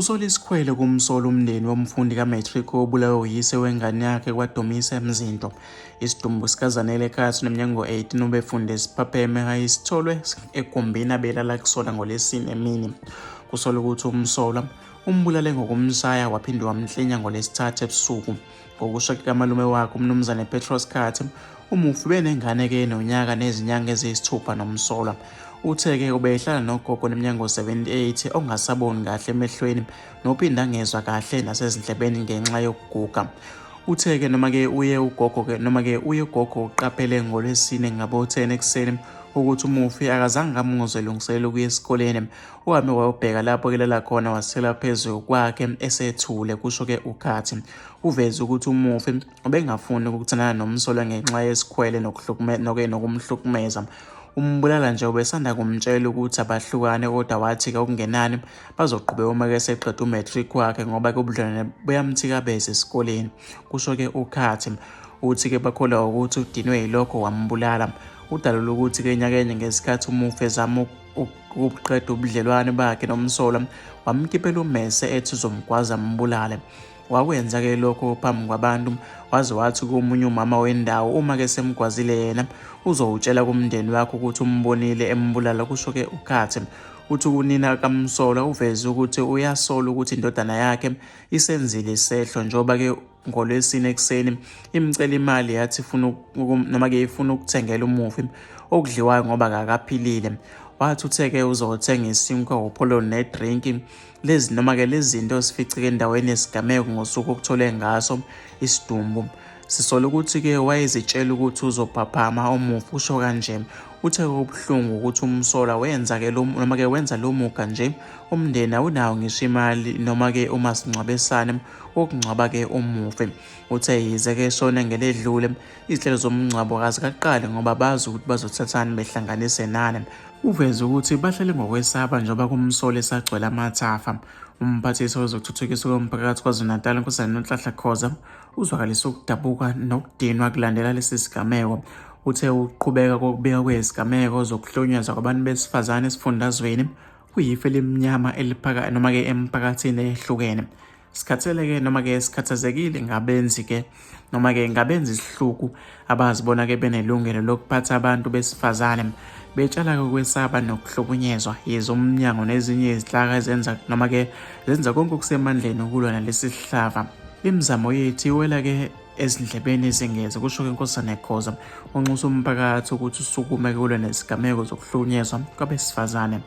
Usola isikhwele kumsola umndeni womfundi ka-matric obulawe uyise wengane yakhe kwaDumisa eMzinto. Isidumbu sikaZanele Khathi nomnyango 18 obefunda eSiphapheme High sitholwe egumbini abelala kusona ngoLwesine emini. Kusolwa ukuthi umsolwa umbulale ngokumshaya waphinde wamklinya ngoLwesithathu ebusuku. Ngokusho kukamalume wakhe uMnumzane Petros Khathi, umufi ubenengane-ke enonyaka nezinyanga eziyisithupha nomsolwa. Uthe-ke ubehlala nogogo neminyaka 78 ongasaboni kahle emehlweni nophinde angezwa kahle nasezindlebeni ngenxa yokuguga. Uthe-ke noma-ke uye ugogo-ke noma-ke uye ugogo uqaphele ngoLwesine ngabo-10 ekuseni ukuthi umufi akazange amuzwe elungiselela ukuya esikoleni. Uhambe wayobheka lapho kelala khona wasela phezu kwakhe esethule, kusho-ke uKhathi. Uveze ukuthi umufi ubengafuni ukuthandana nomsolwa ngenxa yesikhwele nokumhlukumeza. Umbulala nje ubesanda kumtshela ukuthi abahlukane kodwa wathi-ke okungenani bazoqhubeka uma ke seqeda u-matric wakhe ngoba ke ubudlelwane buyamthikabeza esikoleni, kusho-ke uKhathi. Uthi-ke bakholwa ukuthi udinwe yilokho wambulala. Udalula ukuthi-ke nyakenye ngesikhathi umufi ezama ukuqeda ubudlelwane bakhe nomsolwa wamkhiphela ummese ethi uzomgwaza ambulale. Wakwenza-ke lokho phambi kwabantu waze wathi komunye umama wendawo uma-ke semgwazile yena uzowutshela kumndeni wakho ukuthi umbonile embulala, kusho-ke uKhathi. Uthi kunina kamsolwa uveze ukuthi uyasola ukuthi indodana yakhe isenzile isehlo njengoba-ke ngoLwesine ekuseni imcela imali yathi ifuna noma-ke ifuna ukuthengela umufi okudliwayo ngoba akakaphilile. Wathi uthe-ke uzothenga isinkwa, upholoni nedrinki. Lezi noma-ke lezi zinto zificeke endaweni yesigameko ngosuku okutholwe ngaso isidumbu. Sisola ukuthi-ke wayezitshela ukuthi uzophaphama umufi, usho kanje. Uthe okubuhlungu ukuthi umsolwa wenza-ke lo noma-ke wenza lo muga nje umndeni awunawo ngisho imali noma-ke umasingcwabisane wokungcwaba-ke umufi. Uthe yize-ke eshone ngeledlule, izinhlelo zomngcwabo azikaqali ngoba bazi ukuthi bazothathani behlanganise nani. Uveze ukuthi bahlale ngokwesaba njengoba kumsole esagcwele amathafa. Umphathiswa wezokuthuthukiswa komphakathi KwaZulu-Natal, uNkosazana Nonhlanhla Khoza, uzwakalise ukudabuka nokudinwa kulandela lesi sigameko. Uthe ukuqhubeka kokubika kwezigameko zokuhlukunyezwa kwabantu besifazane esifundazweni kuyifu elimnyama eliphaka noma-ke emphakathini ehlukene. Sikhathele-ke noma-ke sikhathazekile ngabenzi-ke noma-ke ngabenza isihluku abazibona-ke benelungelo lokuphatha abantu besifazane betshala-ke ukwesaba nokuhlukunyezwa yize umnyango nezinye izinhlaka ezenza noma-ke zenza konke okusemandleni ukulwa nalesi sihlava. Imizamo yethu iwela-ke ezindlebeni ezingezi, kusho-ke iNkosazana Khoza. Unxusa umphakathi ukuthi usukume kulwe nezigameko zokuhlukunyezwa kwabesifazane.